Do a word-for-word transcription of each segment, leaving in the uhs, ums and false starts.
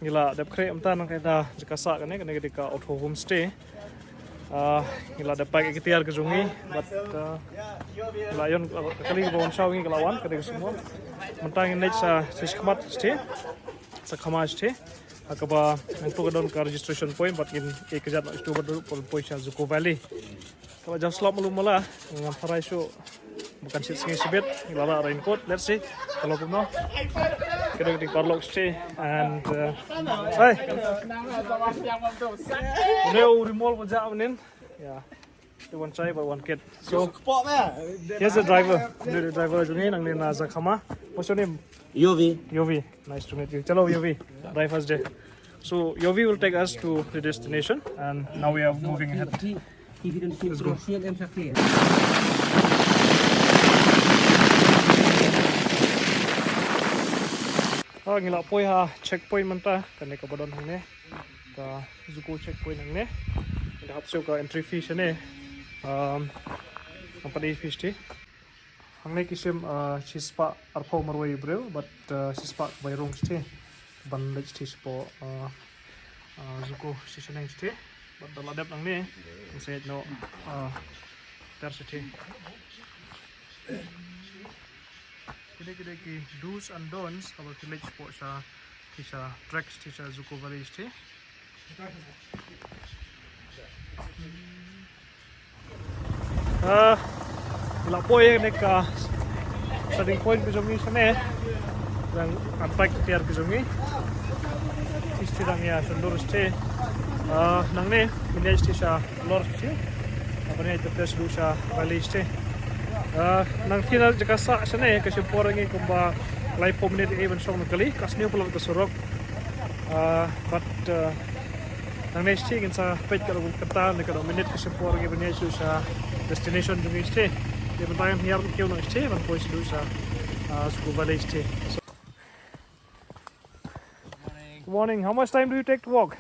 Ngi la dep khreh mynta na kane ka jaka sah kane, kane ka dei ka Auto Homestay. Ah, ngi la dep pack ïa ki tiar ki jong ngi, bad, ah, ngi la ïoh, ah, ka kali kaba wan shaw ngi ka la wan, ka dei ka sumar. Mynta ngin leit sa, sa shakhmat shatei, sa khama shatei. Ha kaba nangtu ka don ka registration point, bad ngin ïa ka jaka shatei bad poi sha Zucco Valley. Ka la jam slap malu mala, ngam tharai shuh. Bukan shit sngi shibit, ngi la raincoat, let's see. Ka long kumno. Ka dei ka dei paralok shatei, and, uh, hey. Une u rimol ba jah mynnin. Yeah. They one child, but one kid. So, here's the driver. Une u driver jong ngi, nangne na Zakhama. What's your name? Yovi. Yovi. Nice to meet you. Chalo, Yovi. Driver's day. So, Yovi will take us to the destination, and now we are moving ahead. Let's go. Ah, ngi la poi ha checkpoint mynta, kane kaba don hangne. Ka Zucco checkpoint hangne. Ngi la hap siew ka entry fee shane. Um, nang pat ei fee shatei. Hangne ki shim, uh, shispah arphew marwei briew, bad, uh, shispah kawei rung shatei. Ban leit shatei shapoh, uh, uh, Zucco sha shaneng shatei. Bad da la dep nangne, ngin sa ïoh noh, uh, ter shatei. Kine ki dei ki do's and don'ts haba phi leit shapoh sha, shatei sha trek, shatei sha Zucco Valley shatei. Ah, ngi la poi ïa kane ka starting point ka jong ngi shane. Dang unpack ki tiar ki jong ngi. Shatei dang ïa shon dur shatei. Ah, nangne ngin ïaid shatei sha lor shatei. Ban ïaid ter sha valley shatei. Ah, nangta na jaka sah shane ka shim por ïa ngi kumba laiphew minit ïa ban shong na kali. Ka sniew palat ka surok. Ah, but, ah, nangne shatei ngin sa peit katno kynta ne katno minit ka shim por ïa ngi ban ïaid sha destination jong ngi shatei. Te mynta ngin hiar kiew noh shatei ban poi sha, ah, Zucco Valley shatei. So, good morning. How much time do you take to walk?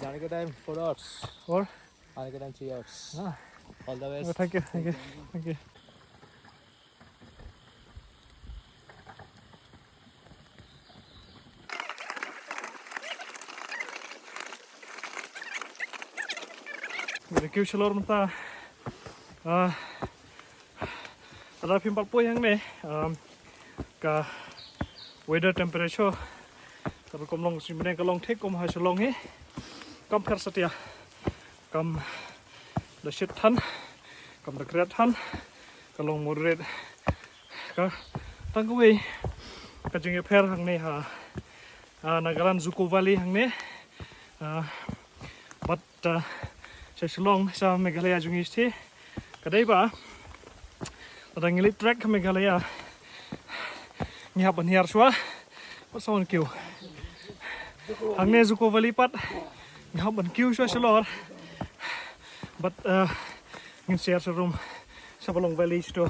Jani ka time four hours. Four? Ani ka time three hours. Ah. All the best. Oh, thank you, thank you, thank you. Ngi kiew shalor mynta. Ah, lada phim pat poi hangne, um, ka weather temperature ka rukom long sini bneng ka long thik kum ha Shillong hi. Kam pher satia. Kam da shit than, kam da kriat than, ka long moderate. Ka tang kawei ka jingïapher hangne ha, ha Nagaland Zucco Valley hangne. Ah, but, ah, sha Shillong, sha Meghalaya jong ngi shatei. Ka dei ba lada ngi leit trek ha Meghalaya, ngi hap ban hiar shuwa. Pat sa wan kiew. Hangne Zucco Valley pat ngi hap ban kiew shuwa shalor. But, uh, ngin share sharum sha Ballong Valley shatei.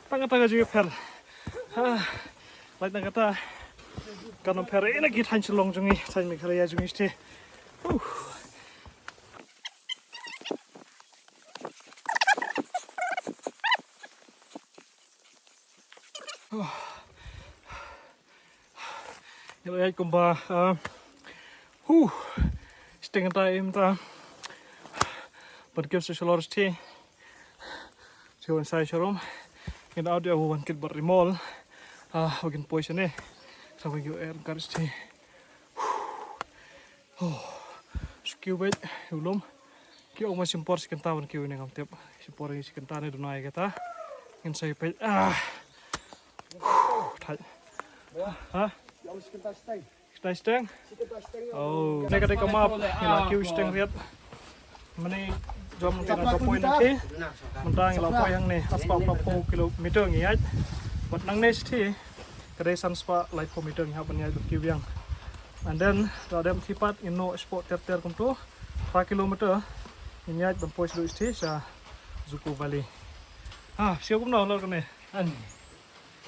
Tang kata ka jingïapher. Ah, lait na kata kan ym pher ïa na ki thaiñ Shillong jong ngi, thaiñ Meghalaya jong ngi shatei. Uh. Ngi la ïaid kumba, ah, huh, shiteng kynta ïa mynta ban kiew sha shalor shatei. Shu wan shai sharum. Ngin out ïa u wan kit bad rimol. Ah, ba kin poi shane. Sa ba kiew air kar shatei. Oh, shu kiew beit, u lum. Kiew ma shim por shi kynta ban kiew ne ngam tip. Shim por shi kynta ne duna ïa kata. Ngin sa ïa peit. Ah. Thait. Ha? Kynta shiteng. Oh, ne ka dei ka map. Ngi la kiew shiteng riat. Mane jom ngi na ka poi na ki. Mynta ngi la poi hangne. Arspah phra phew kilometer ngi ïaid. Bad nangne shatei ka dei san spah laiphew meter ngi hap ban ïaid ban kiew biang. And then, da dep ki pat ngin noh shapoh ter ter kumto, phra kilometer ngin ïaid ban poi shaduh shatei sha Zucco Valley. Ha, sha kumno lor kane? Ani.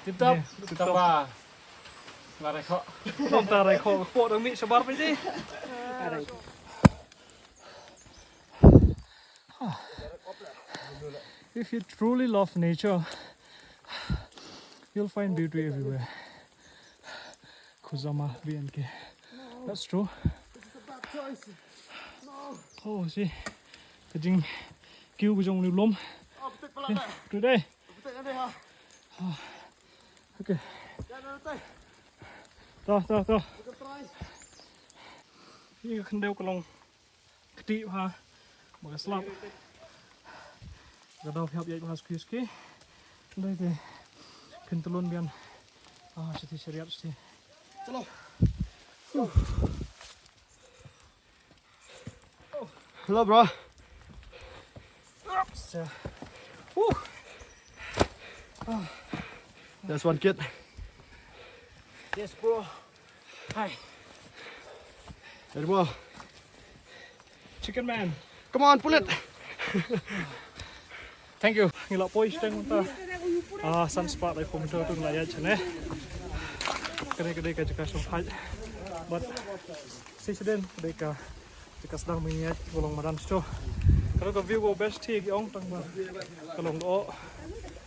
Tip top, tip top. Tamba. Nga rai kho. Nong ta rai kho, kho dang mih shabar pynti. If you truly love nature, you'll find beauty everywhere. Khuzama B N K. That's true. Oh, si. Ka jingkiew ka jong u lum. Today. Okay. To, to, to. Ïa ka khyndew ka long ktieh bha. Ba ka slap. Ka daw phi hap ïaid bha suki suki. Dei te phin tlun bian. Ah, siti shariat siti. Chalo. Hello, bro. Oops. Woo. Ah. There's one kid. Yes, bro. Hi. Hey, bro. Chicken man. Come on, pull it. Thank you. Ngi la poi shteng mynta. Ah, san spah lai pum tu tu la ïaid shane. Kane ka dei ka jaka shongthait. But shisha dei ka dei ka jaka sdang, mynta ïaid ka long madan shuh. Ka long ka view ka best hi ki ong, tang ba ka long doh.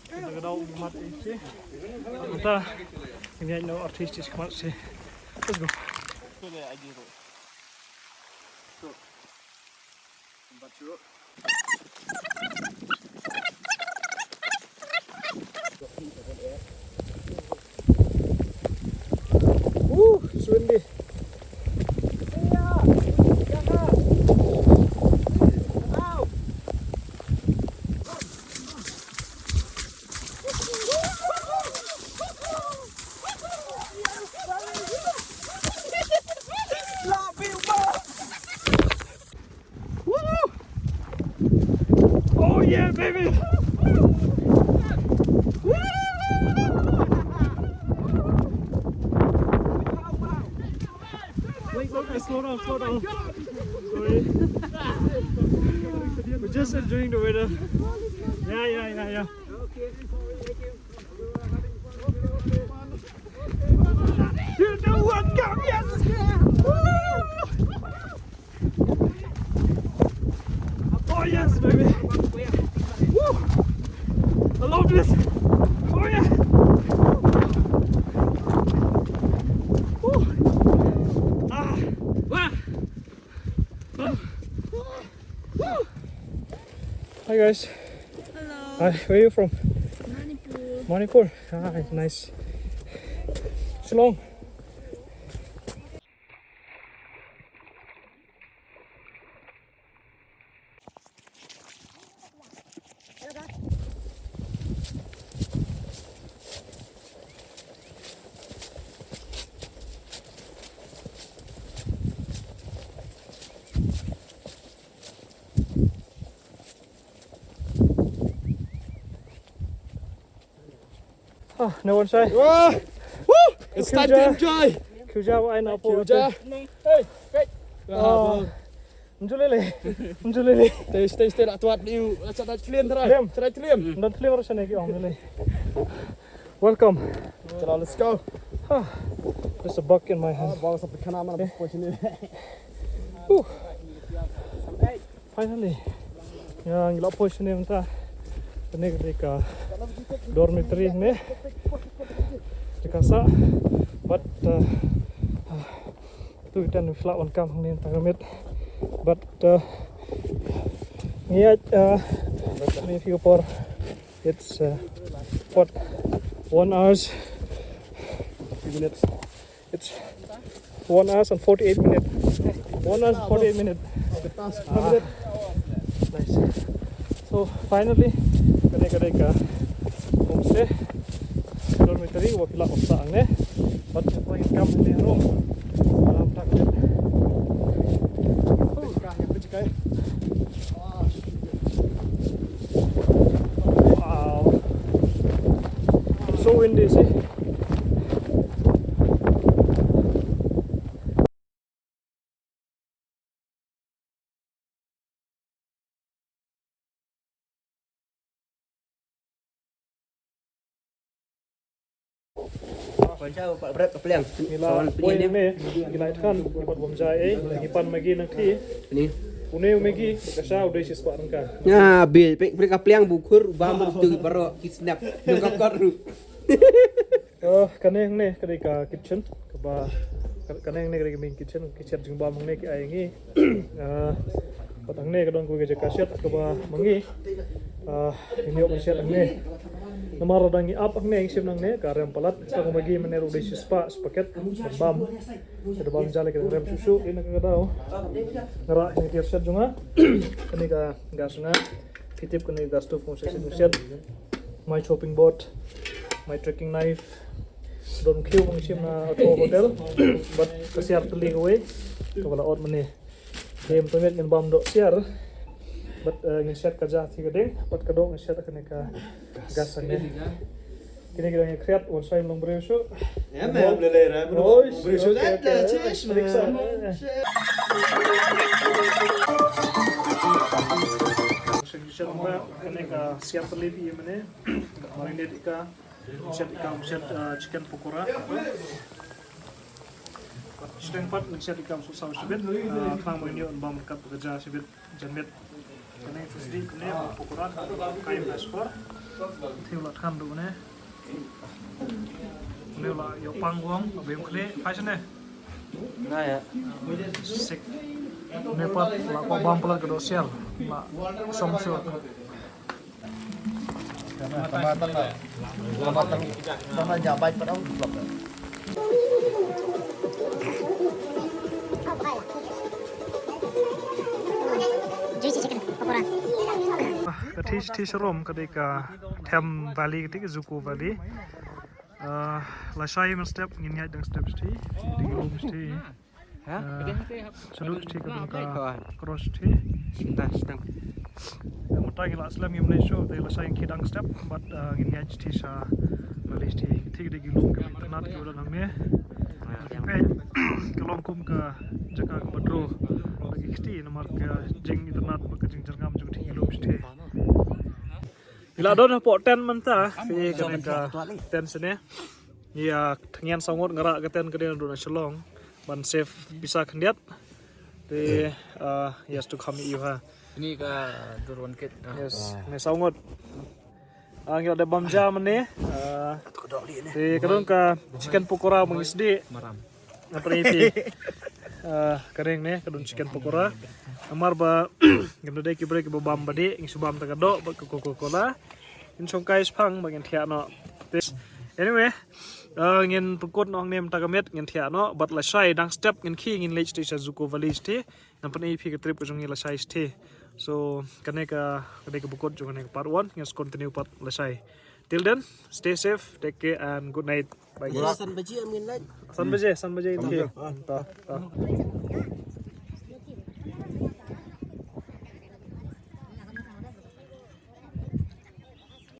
Ka dei ka dei ka mat ïa. Mynta ngin ïaid noh artist shi khmat shi. Let's go. Woo, it's windy. Woo! Oh yeah, baby! Woo! Wait, wait, wait, slow down, slow down. Sorry. We're just enjoying the weather. Yeah, yeah, yeah, yeah. You know what? Come, yes! Woo! Oh yes, baby! Woo! I love this! Oh yeah! Woo! Ah! Wow! Woo! Hi guys. Hello. Hi, where are you from? Manipur. Manipur. Ah, nice. Shillong. Ah, no one shy. Wah! Woo! It's time to enjoy. Khuja wa ai na po. Khuja. Hey, hey. Ah. Njulele. Njulele. Stay, stay, stay. Dak tuat liu. Dak tuat liu. Dak tuat liu. Dak tuat liu. Welcome. Chalo, let's go. Ah, there's a buck in my hand. Ah, ball sa pithana mana. Whew. Finally. Ïa, ngi la poi shane mynta. Kane ka dei ka dormitory ne. Jaka sah. But, uh, uh, tu kita ngi la wan kam hangne mynta ka miet. But, uh, ngi ïa, uh, ni phi ka por. It's, uh, what, one hours, fifty minutes. It's one hours and forty-eight minutes. One hours and forty-eight minutes. Ah, nice. So finally, kane ka dei ka homestay, dormitory, wa phi lah ban sah hangne. But before you come in the room, um, tak. Wow. So windy, see? Ngi la poi ne, ngi la ïathuh, ngi pat bam ja ei, ngi pan Maggi nangta. Ni. Une u Maggi ka sha u dei shispah tyngka. Ïa, be, pe, pe ka pliang bu khur, u bam bu tu baroh ki snap. Nang ka kot ruh. Oh, kane ne, ka dei ka kitchen, kaba Kane hangne ka dei ka main kitchen, ki shet jingbam hangne ki ai ngi. Ah, pat hangne ka don kawei ka jaka shet kaba ma ngi. Ah, ngi ïoh ban shet hangne. Namar lada ngi ap hangne, ngi shim hangne ka rem palat. Tang ma ngi mynne ruh dei shispah, shispah paket bam. Ka da bam jali ka rem shuh shuh, ina ka daw. Nga rah hangne ka tiar shet jong nga. Kane ka gas nga. Phi tip kane ka gas stove kong shet shet. My chopping board, my trekking knife. Don khiew ba ngi shim na Auto Hotel. Bad ka siar tylli kawei kaba la ot mynne. Te mynta ngin bam doh siar. Bad, eh, ngin shet ka ja ti ka ding. Bad ka doh ngin shet kane ka gas hangne. Kine ki dang ïa khriat, wan shai long briew shuh. Oi, briew shuh, okay, okay. Kane ka siar tylli phi ïa mynne. Marinate ïa ka. Shet ïa ka, shet, uh, chicken pakora. Shiteng pat, shet ïa ka, saw shibit. Uh, khnang ba ngin ïoh ban bam ryngkat bad ka ja shibit, janmiet. Kane shu sdih kane pakora, kai ba skor. Thiew la than ruh ne. Kane la ïoh pang wang, ba ïoh kane, phai shane. Nga ïa. Sik. Kane pat la ko bam palat ka doh siar. La shong shuh. Juicy chicken pakora. Ka thish thish rom ka dei ka Them Valley, ka dei ka Zuko Valley. Ah, lashai mynstep ngin ïaid dang step shi, dang rum shi. Ha? Ah, shaduh shi ka dang ka cross shi. Sita, sita. Mynta ngi la slem ngim leit shuh, te lashai ngi dang step, bad, ah, ngin ïaid shi sha valley shi. Thik dei ki lum ki itynnad ki don hangne. Ki peit ka long kum ka jaka kaba draw. Ki kti namar ka jingitynnad bad ka jingjyrngam jong ki lum shi. Ngi la don hapoh tent mynta, te kane ka tent shane. Ïa, thngan saw ngut nga rah ka tent ka dei na don na Shillong. Ban save pisa khyndiat. Te, uh, yes to come you ha. Ini ka dur one kit. Yes, ne saw ngut. Ah, ngi la dep bam ja mynne. Ah, te ka don ka chicken pakora ba ngi sdih. Maram. Nga pynïaid ïa phi. Ah, ka ring ne, ka don chicken pakora. Namar ba ngim da dei ki briew kiba bam ba dih, ngi shu bam ta ka doh bad ka Coca-Cola. Ngin shongkai shaphang ba ngin thiah noh. Te, anyway, ah, ngin pynkut noh hangne mynta ka miet, ngin thiah noh bad lashai dang step ngin khie ngin leit shatei sha Zuko Valley shatei. Ngan pynïaid ïa phi ka trip ka jong ngi lashai shatei. So, kane ka, kane ka ba kut jong kane ka part one, ngin sa continue part lashai. Till then, stay safe, take care and good night. Bye, guys. San baje am ngin leit. San baje, san baje. Thank you. Ah, ta, ta.